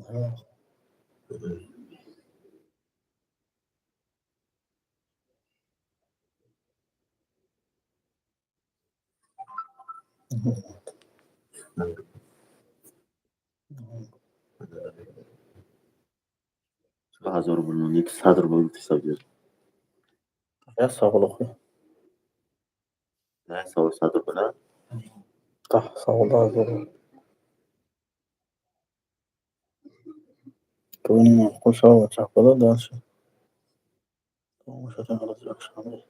1000 рубл монед, 100 рубл ҳисоб. Як савол охи. На, савол 100 рубл, а? 10 савол 10 000. Бибинем, маъқул шава, бачаҳо, дальше. Тамошатон рӯзи якшанбе.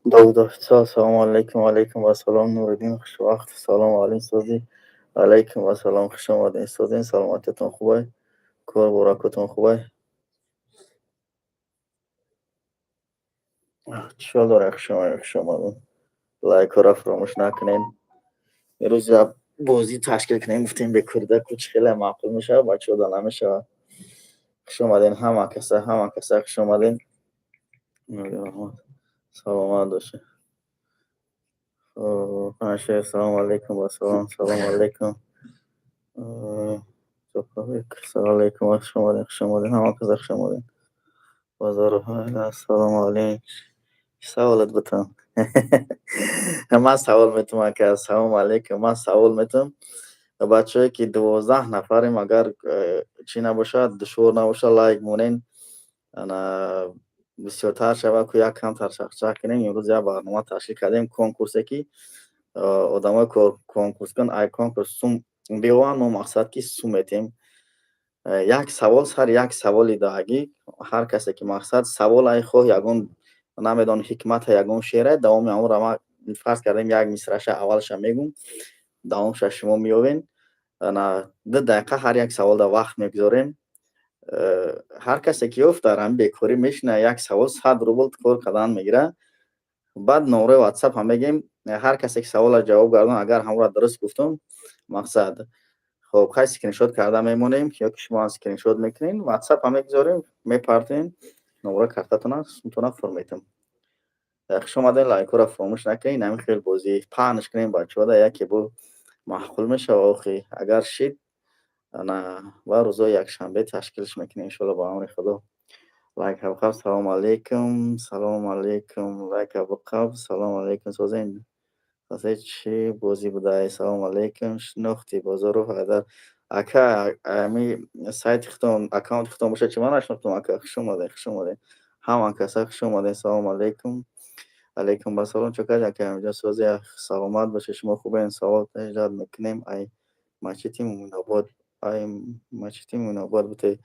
Довуд офисал, салому алайкум, алайкум вассалом, Нуриддин, хушвақт, салому алайкум, сози, алайкум вассалом, хуш омадед, созин, саломатиятон хубай, кор боракотон хубай. Чӣ ҳол доред, хуш омадед, хуш омадед. Лайкҳоро фаромӯш накунед. Имрӯз як бозӣ ташкил кунем, гуфтем, бекорида ку чӣ хеле маъқул мешавад, бачаҳо да намешавад. Хуш омадед ҳама каса, ҳама каса хуш омадед. Саломат бошед. Панҷшер, салому алайкум, вассалом, салому алайкум. Салому алайкум, хуш омадед, хуш омадед, ҳама каса хуш омадед. Бозору ассалому алайкум. Саволат бутам. Ман савол метавам, ака, ассалому алайкум, ман савол метавам. Бачаҳое ки 12 нафарем, агар чӣ набошад, душвор набошад, лайк монен. Ана бисёртар шавад ку, як камтар чахчах кунем. Имрӯз як барнома ташкил кардем, конкурсе ки одамои конкурскун ай конкурс сум биёванд, мо мақсад ки сум метем. Як савол, сари як саволи даҳагӣ, ҳар касе ки мақсад савол ай хоҳ ягон намедонам ҳикмата, ягон шеъре, давоми ҳамонро ма фарз кардем, як мисраша аввалша мегӯм, давомша шумо меёвен. Ана 2 дақиқа ҳар як саволда вақт мегузорем. Ҳар касе ки ёфт, дар ҳамин бекорӣ мешина, як савол 100 рубл кор кардан мегирад. Баъд номраи ватсап ҳам мегӯем, ҳар касе ки саволро ҷавоб гардон, агар ҳамонро дуруст гуфтум, мақсад хоб хай скриншот карда мемонем ё ки шумо скриншот мекунед, ватсап ҳам мегузорем, мепартем номраи картатона, сумтона фур метем. Хуш омадед, лайкҳоро фаромӯш накунед. Ҳамин хел бозӣ паҳнш кунем, бачаҳода яке бо маъқул мешава охи. Агар шид, ана ва рӯзҳои якшанбе ташкилш мекунем, иншоалло, ба амри Худо. Лайк ҳабқаб, салому алайкум, салому алайкум, лайк ҳабқаб, салому алайкум, созен. Созе, чӣ бозӣ будай? Салому алайкум, шинохтӣ Бозоров Ҳайдар. Ака, ами сайти худтон, аккаунти худтон бошад, чӣ ман нашинохтам, ака, хуш омадед, хуш омадед. Ҳама каса хуш омадед, салому алайкум. Алайкум ассалом, чокаҷ ака, ҳамиҷон сози, саломат бошед, шумо хубен? Савол таҷдид мекунем, ай масҷиди Мӯминобод, ай масҷиди Мӯминобод буте.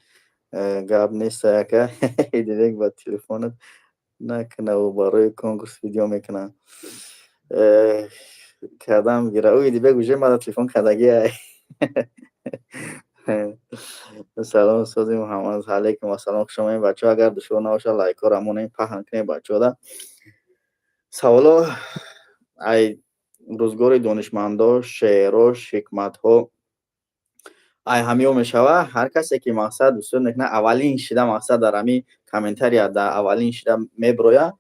Гап нест, ака, директ ба телефонат накунаву барои конкурс видео мекунам. Кардам гира. Ӯ Идибек уже мара телефон кардагиай. Салом, сози Муҳаммад, алайкум ассалом, хуш омадед, бачаҳо, агар душвор набошад, лайкҳоро монем, паҳн кунем бачаҳода. Саволо ай рӯзгори донишмандо, шеъро, ҳикматҳо, ай ҳамиё мешава. Ҳар касе ки мақсад дустёр мекунад, аввалин шида мақсад дар ҳамин комментария дар аввалин шида меброяд,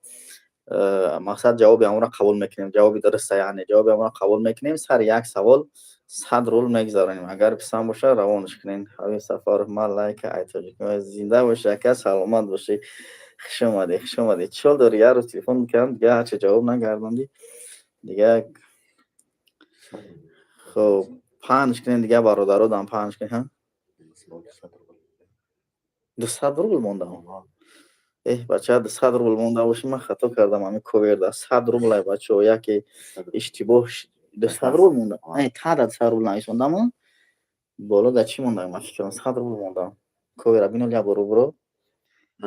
мақсад ҷавоби ҳамонро қабул мекунем, ҷавоби дуруста, яъне ҷавоби ҳамонро қабул мекунем, сари як савол 100 рубл мегузаронем. Агар писанд бошад, равонаш кунем. Ҳабиб Сафаров, ман лайка ай тоҷик. Зинда бошӣ, ака, саломат бошӣ, хуш омадӣ, хуш омадӣ. Чӣ ҳол дорӣ? Як рӯз телефон мекардам, дига ҳарчи ҷавоб нагардондӣ. Дига хоб паҳнш кунем, дига бародародам паҳнш кунем. 200 рубл мондам. Эҳ, бача, 200 рубл монда бошӣ, ман хато кардам, ҳамин коверда 100 рублай, бачаҳо, яке иштибоҳ, 200 рубл монда. Не, тада 200 рубл нависондаму боло да чӣ монда, ман фикр кардам 100 рубл мондам. Ковера бинол, як бор рӯбуро. 100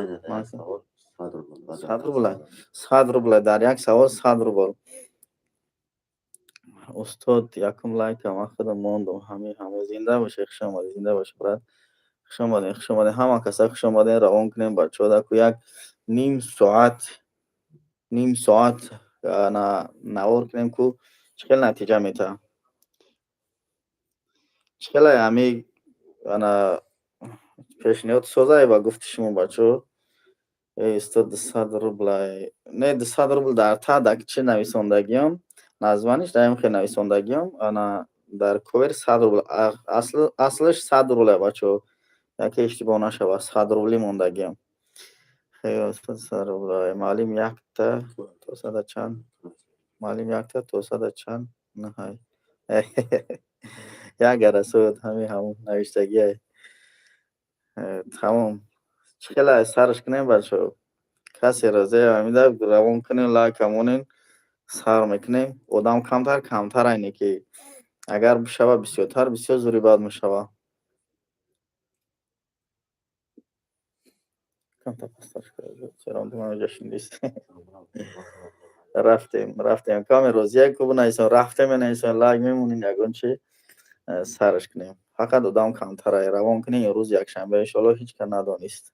рубла, 100 рубла, дар як савол 100 рубл. Устод, якум лайка ман худам мондум, ҳамин ҳама зинда бошӣ, хуш омадӣ, зинда бошӣ, брат. Хуш омадед, хуш омадед, ҳама каса хуш омадед, равон кунем бачаҳода ку, як ним соат, ним соат на навор кунем ку, чӣ хел натиҷа метаҳад. Чӣ хеле ҳами ана пешниҳод созае ба гуфти шумо, бачаҳо? Эй устод, 200 рублай. Не, 200 рубл дар та дар чӣ нависондагиам? Названиш дар ҳамин хел нависондагиам, ана дар ковер 100 рубл. Аслаш 100 рубл, бачаҳо. Яке иштибоҳ нашавад, 100 рубли мондагиам. Хеле 100 рубл. Маълим якта то сада чанд? Маълим якта то сада чанд? Наҳай. Як гарасуд ҳамин ҳамон навиштагиай. Тамом. Чӣ хела сарш кунем, бачаҳо? Касе розия ҳамида равон кунем, лайка монем, сар мекунем. Одам камтар камтар айне ки агар бишава бисёртар бисёр зури бад мешава. Камтар пасттар шиндист. Рафтем, рафтем. Каме розия ку бинависон, рафтем менависон, лайк мемонем, ягон чи сарш кунем. Фақат одам камтар равон кунем, имрӯз якшанбе иншоалло ҳеҷ кас надонист.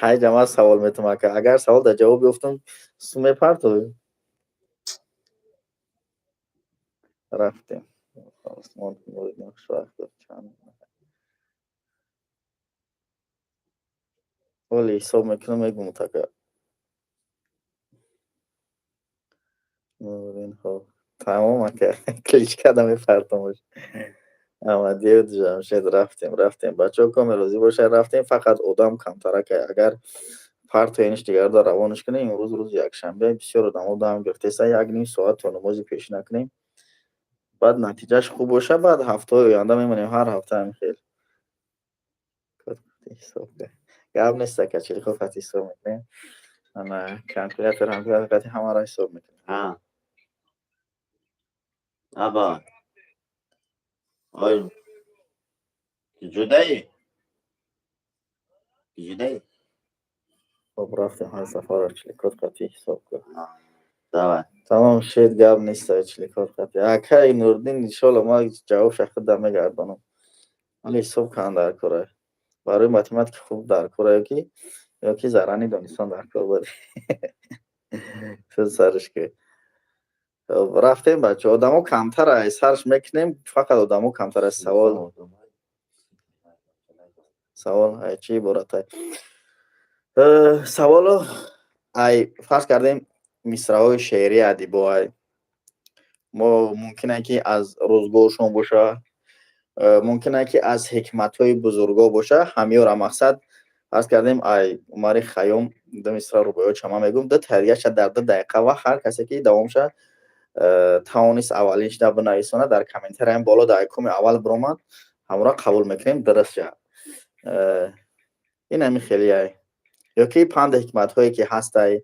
Ҳай ҷамоат савол метум ака. Агар савол дар ҷавоб ёфтам, су мепартовем. Рафтем. Оли ҳисоб мекунам, мегӯм така. Тамом ака. Кличка да мепартомаш. Амадиев Ҷамшед рафтем, рафтем. Бачаҳо коме розӣ бошад, рафтем. Фақат одам камтар ака. Агар партоениш дигарро равонаш кунем, имрӯз рӯзи якшанбе бисёр одамо дам гирифтеста, як ним соат то намози пешин накунем. Баъд натиҷааш хуб бошад, баъд ҳафтаҳои оянда мемонем ҳар ҳафта ҳамин хел. Гап нест ака, чилихо хат ҳисоб мекунем. Ана калькулятор ҳам ҳамаро ҳисоб мекунем. Аба. Ой. Ҷудаи? Ҷудаи? Хоб рафтем, ҳар сафарро чиликот қатъӣ ҳисоб кун. Давай. Тамом шед, гап нест, чиликот қатъӣ. Акай Нурдин, иншоалло ман ҷавобша худам мегардонам. Вале ҳисоб кунам дар кора. Барои математика хуб дар кора ёки зарани донистан дар кор буд. Сарш ки. Рафтем, бачаҳо, одамо камтар сарш мекунем, фақат одамо камтар аст. Савол савол ай чӣ иборат ай? Саволо ай фарз кардем мисраҳои шеърии адибо ай. Мо мумкин ки аз рӯзгоршон боша, мумкин ки аз ҳикматҳои бузурго боша, ҳамёра мақсад фарз кардем ай Умари Хайём ду мисра рубоиёт шама мегӯм, ду таригаша дар 2 дақиқа ва ҳар касе ки давомша тавонист аввалин шуда бинависонад дар комментарияи боло дар якуми аввал биромад, ҳамонро қабул мекунем дуруст ша. Ин ҳамин хелияй. Ёки панду ҳикматҳое ки ҳастай,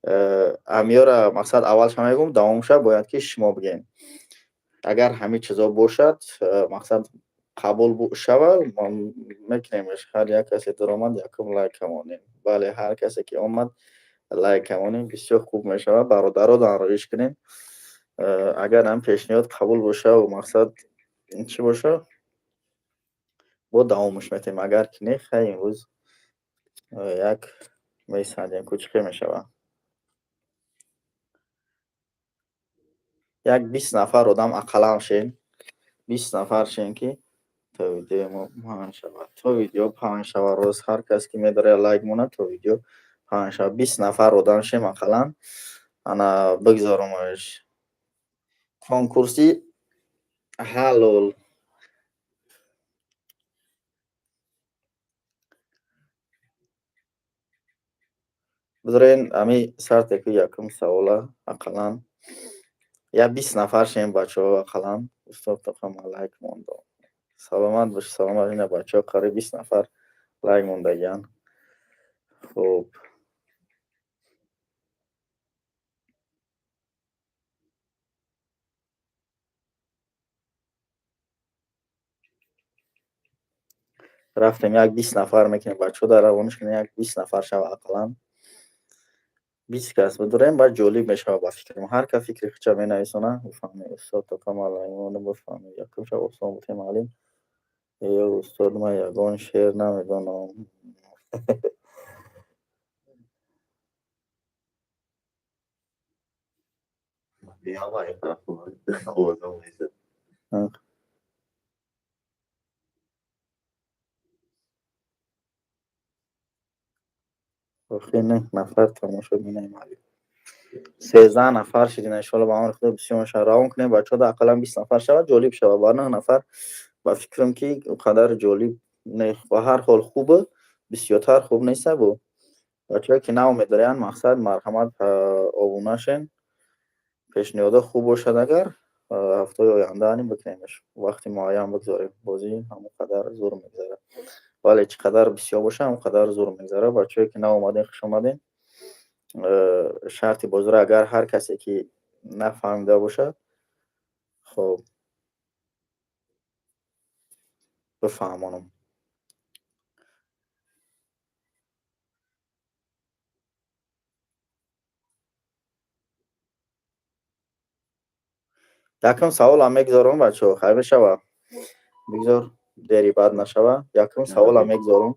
ҳамёра мақсад аввалша мегӯм, давомша бояд ки шумо бигӯед. Агар ҳамин чизо бошад, мақсад қабул шава, мекунемш. Ҳар як касе даромад, якум лайка монем. Бале, ҳар касе ки омад, лайка монем, бисёр хуб мешавад. Бародаро дароиш кунем. Агар ҳам пешниҳод қабул боша ва мақсад чӣ боша, бо давомаш метем. Агар ки не, хай имрӯз як месанҷем, ку чӣ хел мешавад. Як 20 нафар одам ақаллан шен, 20 нафар шен ки то видеои мо паҳн шавад. То видео паҳн шавад, роз ҳар кас ки медорад лайк монад, то видео паҳн шавад. 20 нафар одам шем ақаллан, ана бигзоромаш. Конкурси ҳалол. Бизорен ами сартеку якум савола ақаллан. Я 20 нафар шем бачаҳо ақаллан. Устод тоқама лайк мондо. Саломат бош, саломат. Ина бачаҳо қариб 20 нафар лайк мондагиян. Хуб. Рафтем, як 20 нафар мекунем бачаҳо дар равониш кунем, як 20 нафар шава ақаллан. 20 кас бидорем, баъд ҷолиб мешавад ба фикрам. Ҳар кас фикри худша менависона, бифаҳме устод тоқама лайк монда, бифаҳме. Якум шаб осон буд, маълим. Ё устод, ман ягон шеър намедонам. Охир 9 нафар тамошо бинем, маълим. 13 нафар шидин. Иншоалло, ба амри Худо бисёр мешавад. Равон кунем, бачаҳо, да ақаллан 20 нафар шавад, ҷолиб шавад. Ба 9 нафар ба фикрам, ки он қадар ҷолиб не, ба ҳар ҳол хубе, бисёртар хуб неста. Бу бачаҳое ки нав медоранд, мақсад, марҳамат, обуна шен. Пешниҳодо хуб бошад, агар ҳафтаи оянда ани бикунемш, вақти муайян бигзорем, бозӣ ҳамон қадар зур мегзарад. Вале чӣ қадар бисёр боша, ҳамон қадар зур мегзарад. Бачаҳое ки нав омадем, хуш омадем. Шарти бозиро агар ҳар касе ки нафаҳмида бошад, хоб, бифаҳмонам. Якум саволам мегузорам, бачаҳо, хайр мешава, бигзор дери бад нашава. Якум саволам мегузорам,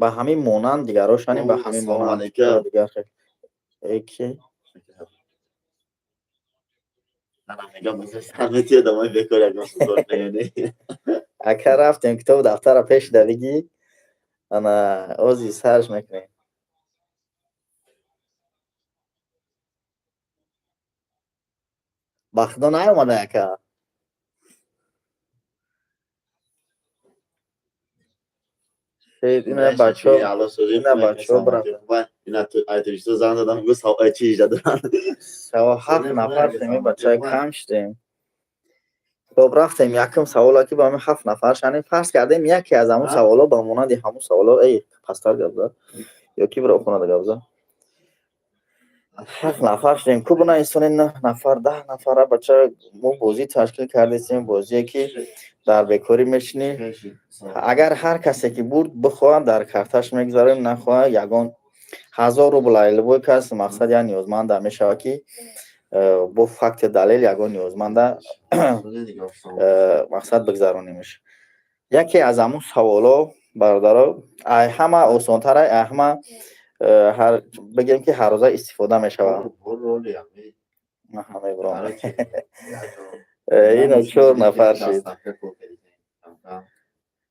ба ҳамин монанд, дигарошани ба ҳамин монанд, дигар ки ака рафтем, китобу дафтара пеш да бигӣ, ана ози сарш мекунем. Ба Худо, наомада, ака. Ина бачаҳо, ина бачаҳо. Зан задам, ҳафт нафар шудем, бачаҳо, кам шудем. Хоб, рафтем. Якум савола, ки ба ҳамин ҳафт нафар шанем, фарз кардем, яке аз ҳамун саволо ба монанди ҳамун саволо. Эй, пасттар гап зад ё ки бира хонада гап зад. Ҳафт нафар шудем, ку бина инсони, нӯҳ нафар, 10 нафара. Бача, мо бозӣ ташкил кардесем, бозие ки дар бекорӣ мешинӣ. Агар ҳар касе ки бурд, бихоҳад, дар карташ мегузарем, нахоҳад, ягон 1000 рубл любой кас, мақсад, як ниёзманда мешавад, ки бо факти далел ягон ниёзманда, мақсад, бигзаронимш. Яке аз ҳамун саволо, бародаро, ай ҳама осонтар, ай ҳама бигем, ки ҳаррӯза истифода мешавад. Мебурам, ина чор нафар шид,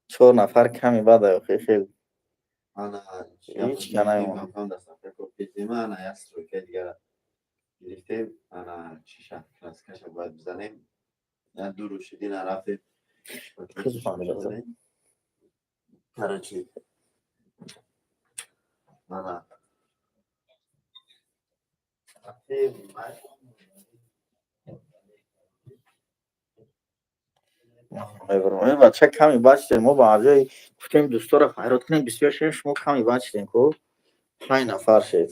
чор нафар ками бад, хел ҳеҷ канаемон. Гирифтем, ана чиша, краскаша бояд бизанем, ду рӯз шуди нарафтем. Короче, ана рафтем. Бача, ками бад шудем. Мо ба ҷои гуфтем дӯстора файрод кунем, бисёр шудем, шумо ками бад шудем, ку панҷ нафар шед.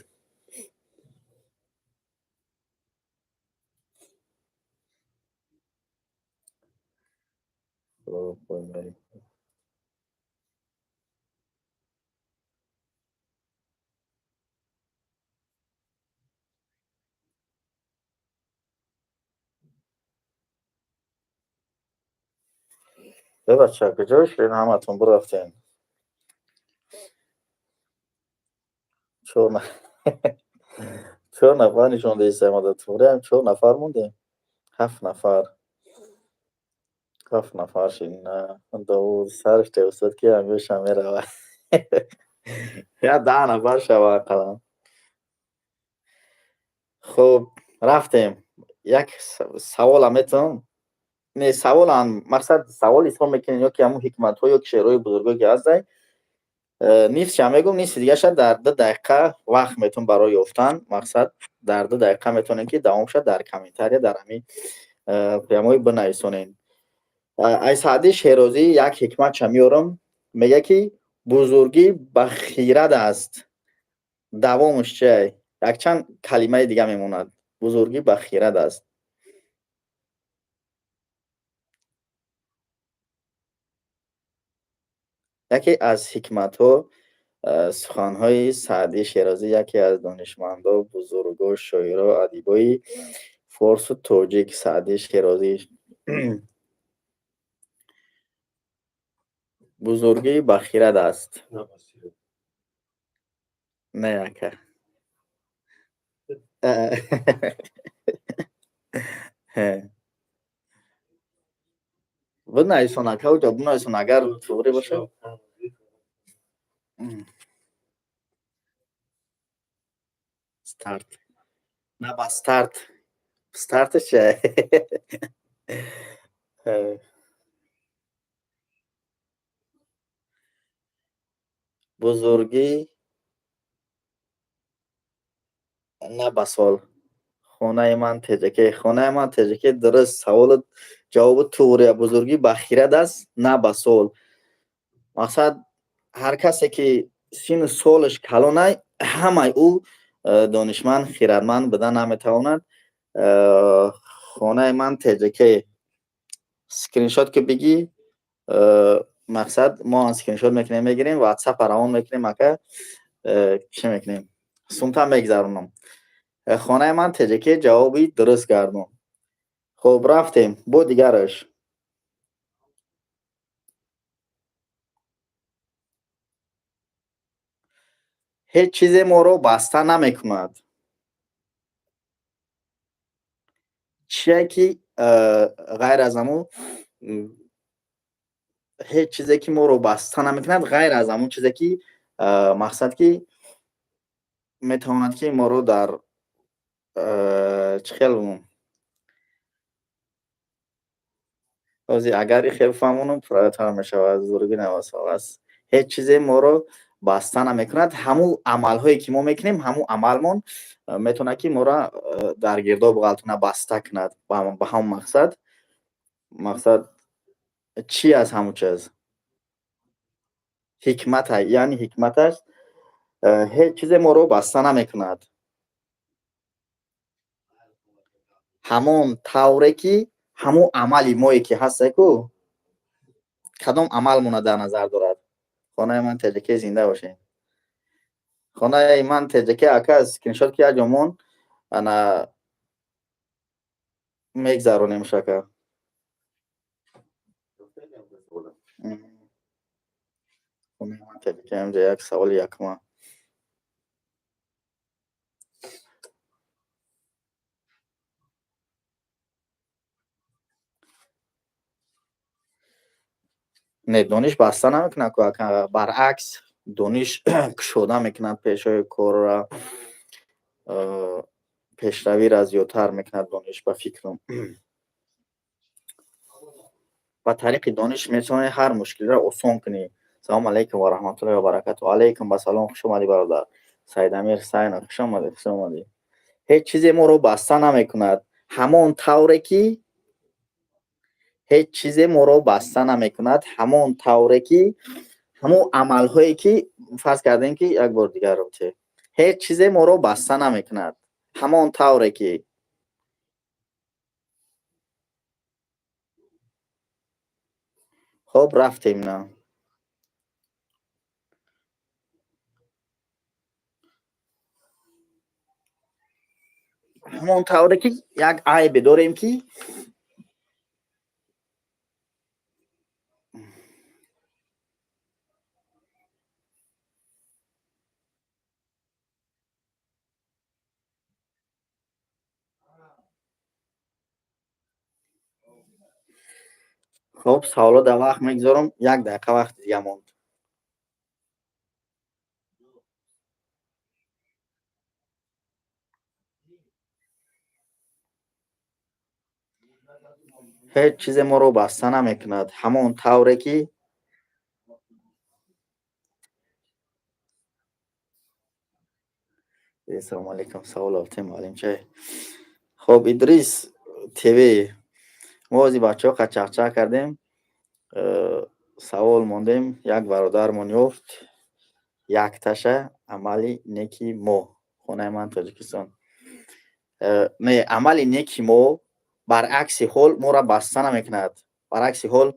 Хоб, мерем. Бача, куҷо шудем? Ҳаматон бирафтем. Чор нафар нишондаистем, туғриам чор нафар мондем, ҳафт нафар, ҳафт нафар шид. Довуд сарш устод, ки ҳамеша меравад. Я 10 нафар шава ақаллан. Хуб, рафтем. Як савола метавон, не саволан, мақсад, савол ҳисоб мекунем ё ки ҳамун ҳикматҳо ё ки шеърҳои бузурго ки ҳастай, нисфша мегӯм, нисфи дигаша дар 2 дақиқа вақт метавон барои ёфтан. Мақсад, дар 2 дақиқа метавонем, ки давом шад, дар комментария, дар ҳамин прямой бинависонем. Ай Саъди Шерозӣ як ҳикматша меорам, мега, ки бузургӣ ба хирад аст. Давомаш чиай? Якчанд калимаи дига мемонад. Бузургӣ ба хирад аст. Яке аз ҳикматҳо, суханҳои Саъди Шерозӣ, яке аз донишмандо, бузурго, шоиро, адибои форсу тоҷик, Саъди Шерозӣ. Бузургӣ ба хирад аст. Не, ака. Бинависон, ака, уҷо бинависон, агар туғри бошад. Старт. На ба старт. Старташ чия? Бузургӣ на ба сол. Хонаи ман теҷаке. Хонаи ман теҷаке. Дуруст, саволат ҷавоби туғрия. Бузургӣ ба хирад аст, на ба сол. Мақсад, ҳар касе ки сину солаш калонай, ҳамаи ӯ донишманд, хирадманд буда наметавонад. Хонаи ман теҷаке. Скриншот ки бигӣ, мақсад, мо скриншот мекунем, мегирем, ватсап равон мекунем, ака, чӣ мекунем, сумта мегзаронам. Хонаи ман теҷаке ҷавоби дуруст гардон. Хуб, рафтем бо дигараш. Ҳеҷ чизе моро баста намекунад. Чие ки ғайр аз ҳамун, ҳеҷ чизе ки моро баста намекунад, ғайр аз ҳамун чизе ки, мақсад, ки метавонад ки моро дар чӣ хел бигӯм, ҳозир агар хел фаҳмонам, пурратар мешавад. Зургӣ навасол аст. Ҳеҷ чизе моро баста намекунад. Ҳамун амалҳое ки мо мекунем, ҳамун амалмон метавонад ки моро дар гирдоб ғалтона, баста кунад ба ҳамон мақсад. Мақсад чӣ аст? Ҳамун чиз ҳикмата, яъне ҳикмат аст. Ҳеҷ чизе моро баста намекунад, ҳамон тавре ки ҳамун амали мое ки ҳасте ку. Кадом амалмона дар назар дорад? Хонаи ман теҷаке, зинда бошем. Хонаи ман теҷаке, ака, скриншот ки яҷомон ана мегзаронем шака. Хонаи ман теҷаке, ҳамҷа як саволи якума. Не, дониш баста намекунад ку, ака, баръакс, дониш кушода мекунад пешҳои корра, пешравиро зиёдтар мекунад дониш, ба фикрам. Ба тариқи дониш метавонӣ ҳар мушкилиро осон кунӣ. Салому алайкум ва раҳматуллоҳи ва баракату. Алайкум басалом, хуш омадӣ, бародар Саидамир Сайна, хуш омадӣ, хуш омадӣ. Ҳеҷ чизе моро баста намекунад, ҳамон тавре ки ҳеҷ чизе моро баста намекунад, ҳамон тавре ки ҳамон амалҳое ки фарз кардем ки як бор дигар робите. Ҳеҷ чизе моро баста намекунад, ҳамон тавре ки. Хоб, рафтем. На, ҳамон тавре ки як айбе дорем ки. Хоб, саволо дар вақт мегузорам, як дақиқа вақти дига монд. Ҳеҷ чизе моро баста намекунад, ҳамон тавре ки. Ассалому алайкум, савол офтем, муаллимчай. Хоб, Идрис ТВ, мо ози бачаҳо қачақчақ кардем, савол мондем, як бародармон ёфт якташа. Амали неки мо. Хонаи ман Тоҷикистон. Не, амали неки мо баръакси ҳол моро баста намекунад, баръакси ҳол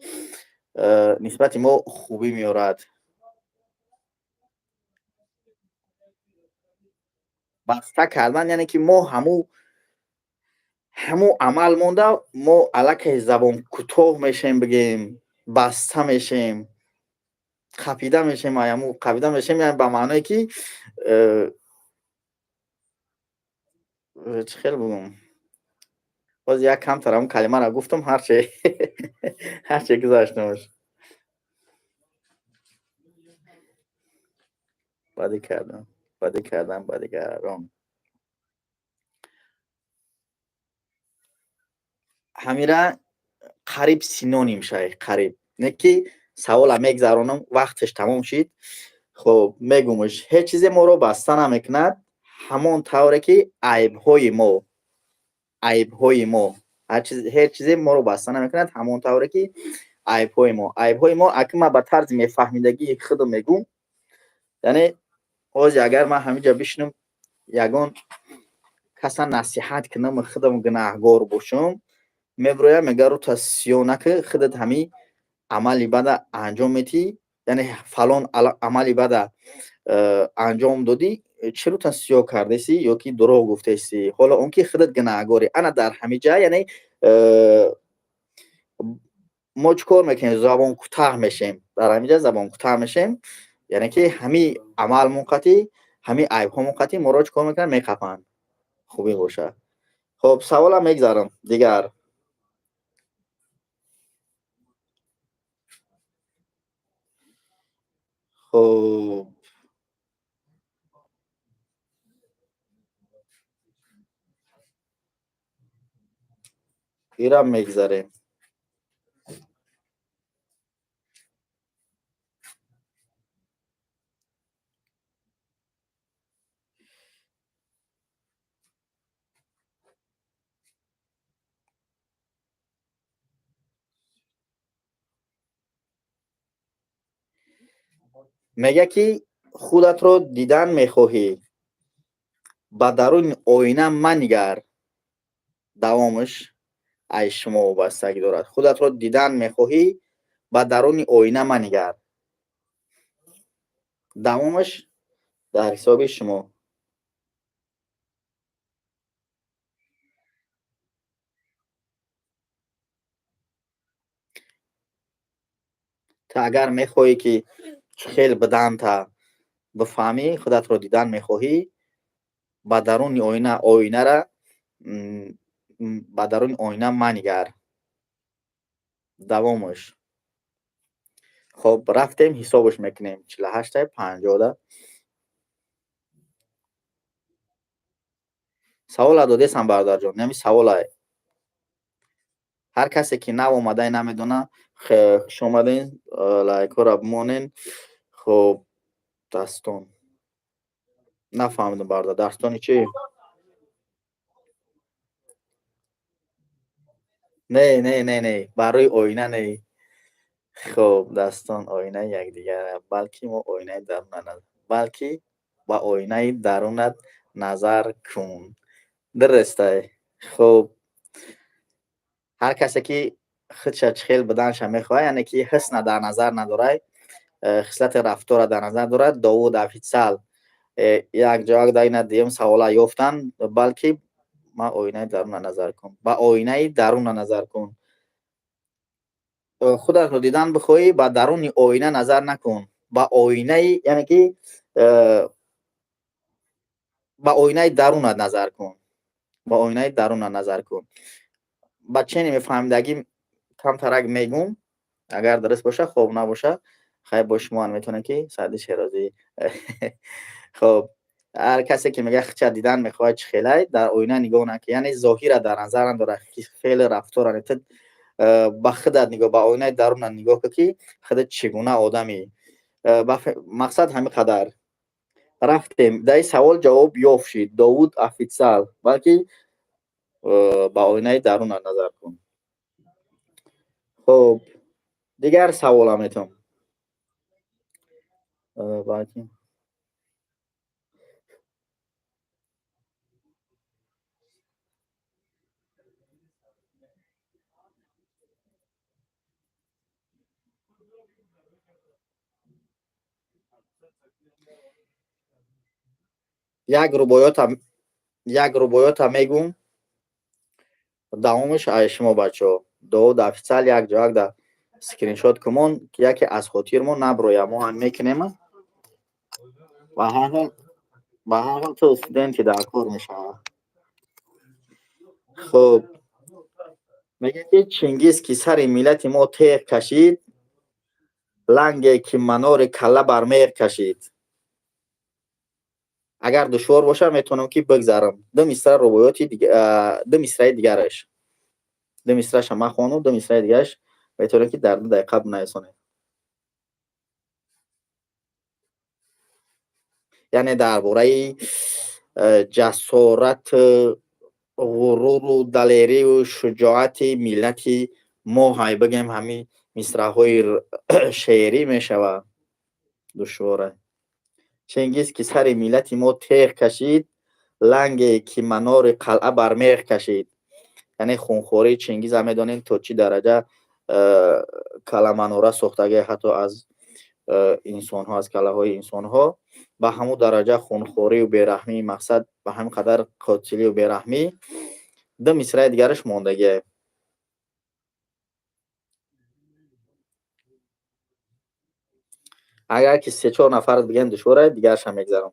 нисбати мо хубӣ меорад. Баста кардан, яъне ки мо ҳамун амал монда, мо аллакай забон кӯтоҳ мешем, бигем, баста мешем, қапида мешем, ҳамун қапида мешем, яъне ба маъное ки чӣ хел бугум, боз як камтар ҳамун калимаро гуфтам, ҳарче гузаштамаш. Бадӣ кардам, бадӣ кардам ба дигарон. Ҳамира қариб синоним шай, қариб. Не ки савола мегзаронам, вақташ тамом шид. Хоб, мегумаш, ҳеҷ чизе моро баста намекунад, ҳамон тавре ки айбҳои мо, айбҳои мо, ҳеҷ чизе моро баста намекунад, ҳамон тавре ки айбҳои мо. Айбҳои мо, аки ман ба тарзи мефаҳмидагии худам мегум, яъне ҳозир агар ман ҳаминҷа бишинам, ягон каса насиҳат кунам, худам гунаҳгор бошам, мебироям, мега рута сиёҳ накӣ, худат ҳами амали бада анҷом метиҳӣ, яъне фалон амали бада анҷом додӣ, чӣ рута сиёҳ кардесӣ ё ки дурӯғ гуфтесӣ, ҳоло он ки худат гунаҳгорӣ. Ана дар ҳамин ҷа, яъне мо чӣ кор мекунем? Забон кӯтаҳ мешем. Дар ҳамин ҷа забон кӯтаҳ мешем, яъне ки ҳами амал мунқатӣ, ҳами айбҳо мунқатӣ моро чӣ кор мекунанд? Меқапанд. Хубӣ бошад. Хоб, саволам мегзарам дигар. Хоб, ирам мегзарем. Мега ки худатро дидан мехоҳӣ, ба даруни оина манигар. Давомаш ай шумо вобастагӣ дорад. Худатро дидан мехоҳӣ, ба даруни оина манигар. Давомаш дар ҳисоби шумо. Ту агар мехоҳӣ ки хел биданта бифаҳмӣ, худатро дидан мехоҳӣ, ба даруни оина, оинара, ба даруни оина манигар. Давомаш. Хоб, рафтем, ҳисобаш мекунем. 48 50. Савола додесам, бародарҷон, нами саволай. Ҳар касе ки нав омадай намедона, хуш омаден, лайкҳоро бимонен. Хоб, дастон. Нафаҳмидам, бародар, дастони чӣ? Не, не, не, не, барои оина не. Хоб, дастон оинаи якдигар, балки мо оинаи даруна, балки ба оинаи дарунат назар кун. Дурустай. Хоб, ҳар касе ки худша чӣ хел буданша мехоҳад, яъне ки ҳусна дар назар надорад, хислати рафтора дар назар дорад. Довуд Офитсал як ҷоак дар ина дуюм савола ёфтанд, балки ма оинаи даруна назар кун, ба оинаи даруна назар кун. Худатро дидан бихоҳӣ, ба даруни оина назар накун, ба оинаи, яъне ки ба оинаи дарунат назар кун, ба оинаи дарунат назар кун. Ба чене мефаҳмидагӣ камтарак мегум, агар дуруст боша, хоб, набоша, хайр, бо шумо метавонем ки Саъди Шерозӣ. Хоб, ҳар касе ки мега хича дидан мехоҳад чӣ хелай, дар оина нигоҳ накун, яъне зоҳира дар назар надорад, феъли рафтора. Ту ба худат нигоҳ, ба оинаи дарунат нигоҳ кун, ки худат чӣ гуна одамӣ. Мақсад ҳамин қадар. Рафтем, дар ин савол ҷавоб ёфт шид. Довуд Офитсал, балки ба оинаи дарунат назар кун. Хоб, дигар саволам метавон. Балки як рубоёта, як рубоёта мегум, давомаш ай шумо, бачаҳо. Довуд Офитсал, як ҷоак да скриншот кумон, ки яке аз хотирмон наброя. Мо ҳам мекунем, ба ҳар ҳол ту студенти дар кор мешавад. Хуб, мегӯяд ки Чингиз, ки сари миллати мо теғ кашид, ланге ки манори калла бар меғ кашид. Агар душвор бошад, метавонам ки бигзарам ду мисра рубоёти, ду мисраи дигараш. Ду мисраша махону, ду мисраи дигараш метавонед, ки дар 2 дақиқа бинависонед. Яъне дар бораи ҷасорат, ғуруру далерию шуҷоати миллати мо ҳай бигем, ҳамин мисраҳои шеърӣ мешавад. Душвора. Чингиз, ки сари миллати мо теғ кашид, ланге ки манори қалъа бар меғ кашид. Яъне хунхории Чингиза медонем, то чӣ дараҷа каламанора сохтагӣ, ҳатто аз инсонҳо, аз каллаҳои инсонҳо. Ба ҳамун дараҷа хунхорию бераҳмӣ, мақсад, ба ҳамин қадар қотилию бераҳмӣ. Ду мисраи дигараш мондагие. Агар ки се чор нафар бигем, душвора, дигарашам мегзарам.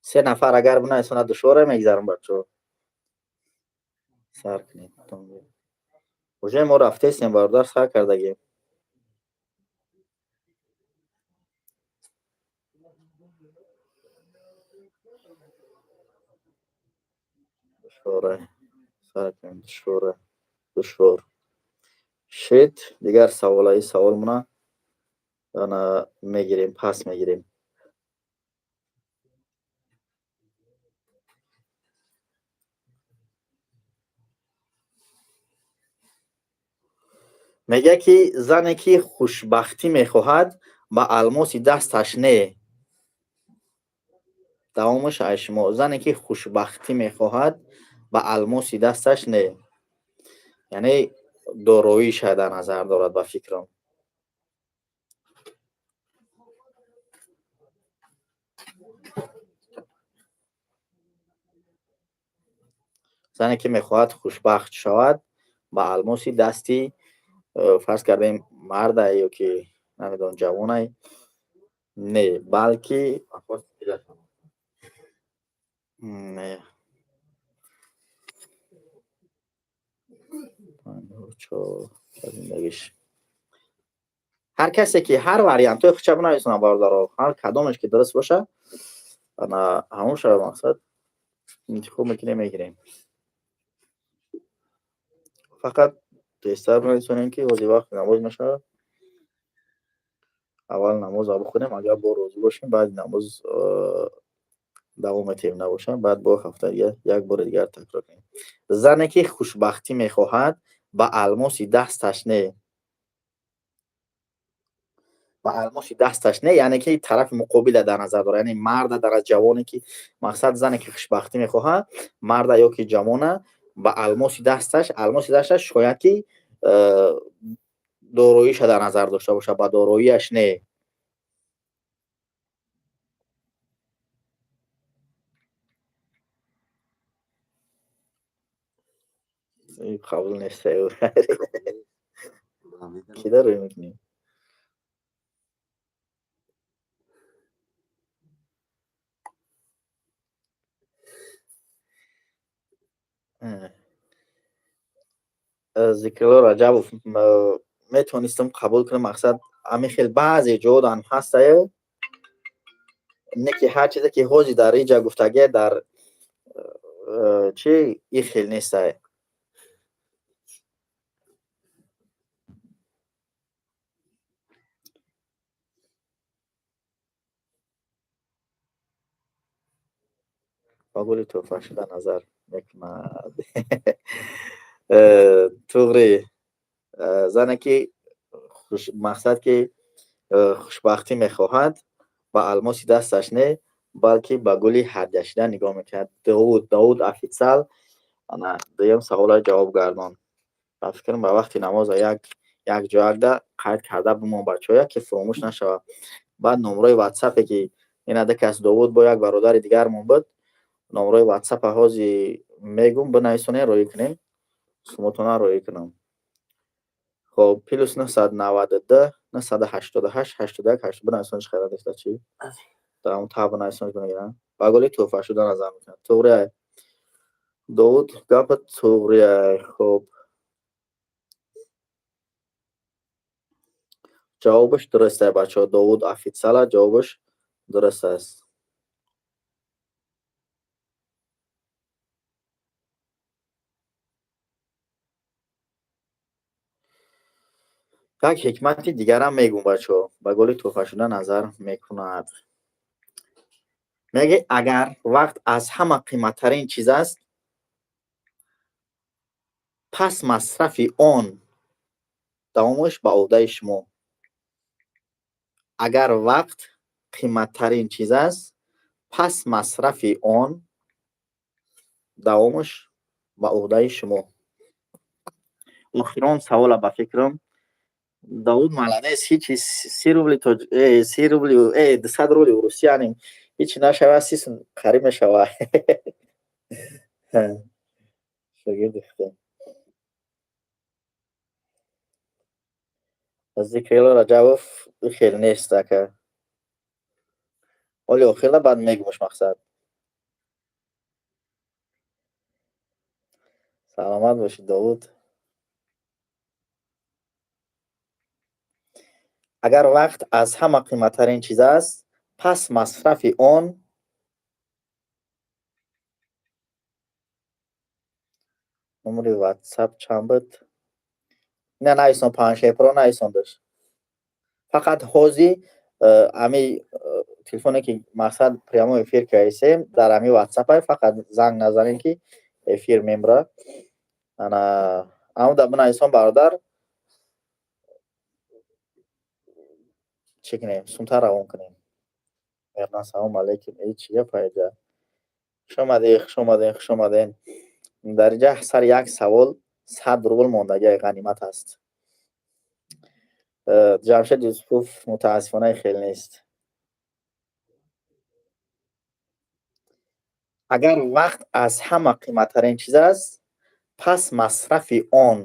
Се нафар агар бинависонад, душвора, мегзарам. Бачаҳо, сар кунед, уже мо рафтестем, бародар, сар кардагем. Душвора, сар кунем. Душвора, душвор шид. Дигар саволаи саволмона ана мегирем, пас мегирем. Мегӯяд, ки зане, ки хушбахтӣ мехоҳад, ба алмоси дасташ не. Давомаш ай шумо. Зане, ки хушбахтӣ мехоҳад, ба алмоси дасташ не, яъне дороиша дар назар дорад, ба фикрам. Зане, ки мехоҳад хушбахт шавад, ба алмоси дасти, фарз кардем, марда ё ки намедонам, ҷавонай не, балки не. Зиндагиш ҳар касе ки ҳар вариантҳои худша бинависонад, бародаро, ҳар кадомеш ки дуруст боша, ана ҳамон шава, мақсад, интихоб мекунем, мегирем. Фақат тезтар бинависонем, ки ҳозир вақти намоз мешавад. Аввал намозро бихонем, агар бо розӣ бошем, баъди намоз давом метиҳем, набошам, баъд бо ҳафта дигар як бори дигар такрор кунем. Зане, ки хушбахтӣ мехоҳад, ба алмоси дасташ не, ба алмоси дасташ не, яъне ки тарафи муқобила дар назар дорад, яъне марда дар ҷавоне ки, мақсад, зане, ки хушбахтӣ мехоҳад, марда ё ки ҷавона, ба алмоси дасташ, алмоси дасташ шояд ки дороиша дар назар дошта бошад, ба дороияш не. Қабул нест. Кида рӯй мекунӣ? Зикрулло Раҷабов, метавонистам қабул кунам, мақсад, ҳамин хел баъзе ҷодан ҳастае, не ки ҳар чизе ки ҳозир дар иҷа гуфтагия, дар чи и хел нестае. Ба гули тӯҳфа шуда назар мекунад. Туғри, зане, ки мақсад, ки хушбахтӣ мехоҳад, ба алмоси дасташ не, балки ба гули ҳадяшида нигоҳ мекунад. Довуд, Довуд официал, ана дуюм савола ҷавоб гардон. Ба фикрам, ба вақти намоза як як ҷоякда қайд карда бимон, бачаҳо, ки фуромӯш нашавад. Баъд номрои ватсапе, ки ина ду кас, Довуд бо як бародари дигармон буд, номрои ватсапа ҳози мегум, бинависонед, роӣ кунем, сумотона роӣ кунам. Хоб, плюс 992 988 81 8. Бинависонш, хайра дошта чӣ? Дар он та бинависонш, бинагирам. Ба голи тӯҳфа шуда назар мекунад. Туғрияй. Довуд, гапат туғрияй. Хоб. Ҷавобаш дуруст ай, бачаҳо. Довуд официала ҷавобаш дуруст аст. Як ҳикмати дигарам мегӯм, бачаҳо. Ба голи тӯҳфашуда назар мекунад. Меге, агар вақт аз ҳама қиматтарин чиз аст, пас масрафи он, давомаш ба ӯҳдаи шумо. Агар вақт қиматтарин чиз аст, пас масрафи он, давомаш ба ӯҳдаи шумо. Охирон савола ба фикрам. Давуд молодец, ҳичи 30 рубли тоҷ, 30 рубли, 200 рубли урусӣ, яъне ҳичи нашава, 30 сум қариб мешава. Шогирди худем. Зикрилло Раҷабов, хел нест, ака. Оли охирла баъд мегумаш мақсад. Саломат бошед, Довуд. Агар вақт аз ҳама қиматтарин чиз аст, пас масрафи он, номери WhatsApp чанд буд? Не нависон, панҷшепро нависондаш. Фақат ҳози ами телефоне ки мақсад прямой эфир кардисем, дар ами WhatsApp фақат занг назанем, ки эфир мемра. Ана амуда бинависон, бародар, чӣ кунем, сумтар равон кунем. Меҳрон, салом алейкум. Э, чӣ гапа иҷа? Хуш омадед, хуш омадед, хуш омадед. Дар инҷа сари як савол 100 рубл мондагиай, ғанимат аст. Ҷамшед Юсупов, мутаассифона, хел нест. Агар вақт аз ҳама қиматтарин чиз аст, пас масрафи он,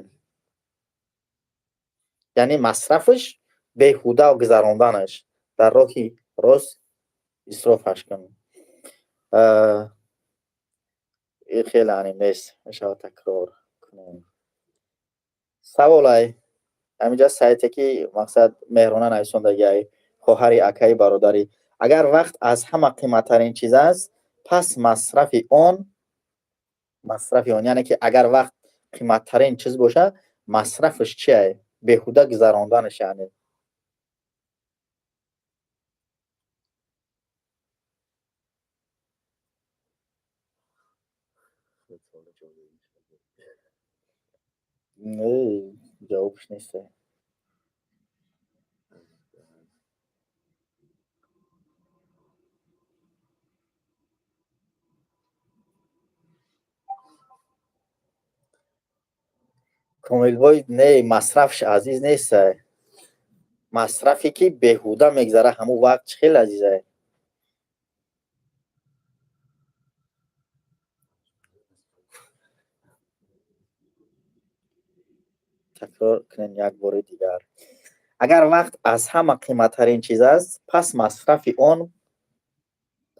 яъне масрафаш беҳуда гузаронданаш, дар роҳи рост исрофаш кун. Хеле аним нест, мешавад такрор кунем. Саволай ҳаминҷа сайте ки мақсад Меҳрона нависондагиай, хоҳари, акаи, бародари. Агар вақт аз ҳама қиматтарин чиз аст, пас масрафи он, масрафи он, яъне ки агар вақт қиматтарин чиз бошад, масрафаш чиай? Беҳуда гузаронданаш, яъне. Не, ҷавобш нест. Комилбой, не, масрафш азиз нест. Масрафе ки беҳуда мегзара, ҳамун вақт чӣ хел азизай. Такрор кунем як бори дигар. Агар вақт аз ҳама қиматтарин чиз аст, пас масрафи он,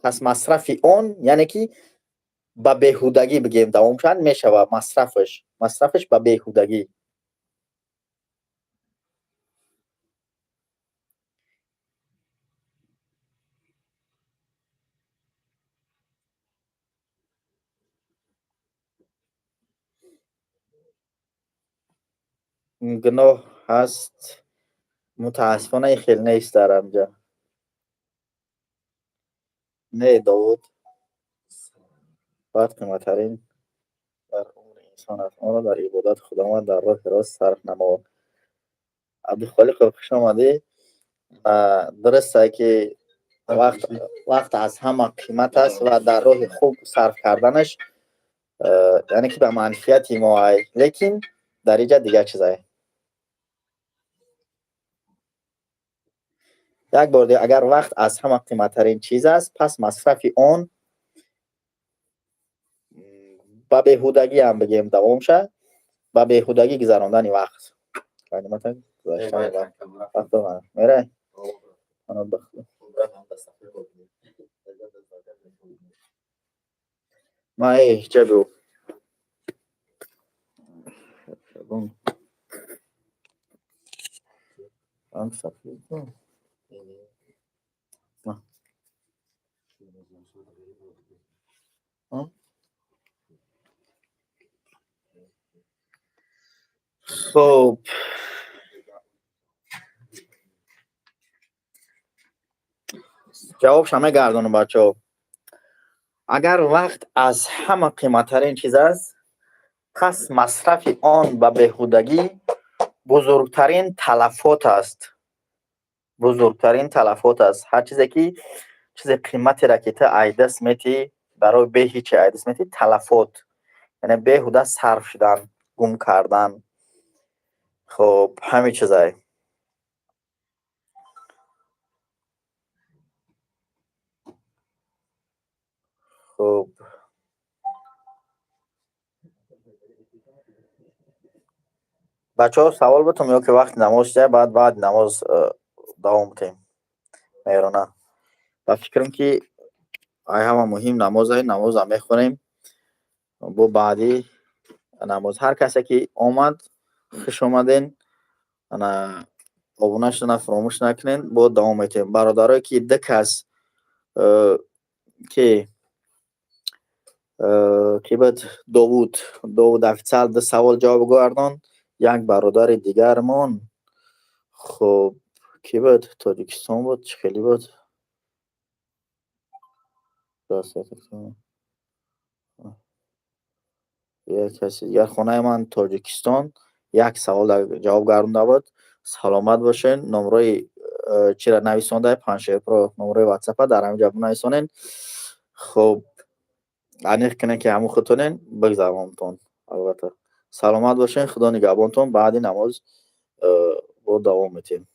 пас масрафи он, яъне ки ба беҳудагӣ бигем, давом шавад, мешавад масрафаш, масрафаш ба беҳудагӣ. Гуноҳ ҳаст, мутаассифона, хел нест дар ҳамҷа. Не, Довуд, вақт қиматтарин дар умри инсон аст, онро дар ибодати Худованд дар роҳи рост сарф намо. Абдухолиқов, хуш омадӣ. Дуруст, ки вақт аз ҳама қимат аст ва дар роҳи хуб сарф карданаш, яъне ки ба манфиати мо ай, лекин дар инҷа дигар чизае. Як бор дигар: агар вақт аз ҳама қиматтарин чиз аст, пас масрафи он ба беҳудагӣ ҳам бигем, давом шавад, ба беҳудагӣ гузарондани вақт. Панҷ гузаштани вақт. Мерай? Ана ба Худо. Ма э ҳиҷа бю. Ранг сафед. Хуб, ҷавобша мегардонам, бачаҳо. Агар вақт аз ҳама қиматтарин чиз аст, пас масрафи он ба беҳудагӣ бузургтарин талафот аст, бузургтарин талафот аст. Ҳар чизе ки чизе қиматеро ки ту ай даст метиҳӣ, барои беҳичи ай даст метиҳӣ, талафот, яъне беҳуда сарф шудан, гум кардан. Хуб, ҳамин чизае. Хуб, бачаҳо, савол бутум ё ки вақти намоз шуда, баъд намоз давом бутем? Меҳрона, ба фикрам, ки ай ҳама муҳим намозае. Намозам мехонем. Бо баъди намоз ҳар касе ки омад, хуш омаден. Ана, обуна шудана фаромӯш накунен. Бо давом метиҳем. Бародарое ки ду кас ки буд, Довуд, Довуд официал ду савол ҷавоб гардон. Як бародари дигармон, хуб, кӣ буд? Тоҷикистон буд, чӣ хеле буд? Як каси дигар, хонаи ман Тоҷикистон, як савол ҷавоб гардонда буд. Саломат бошен. Номрои чира нависонда, Паншерпро, номрои Ватсапа дар ҳамин ҷо бинависонен. Хуб, аниқ кунен, ки ҳамун худтонен, бигзаронтон. Албатта, саломат бошен, Худо нигаҳбонтон. Баъди намоз бо давом метиҳем.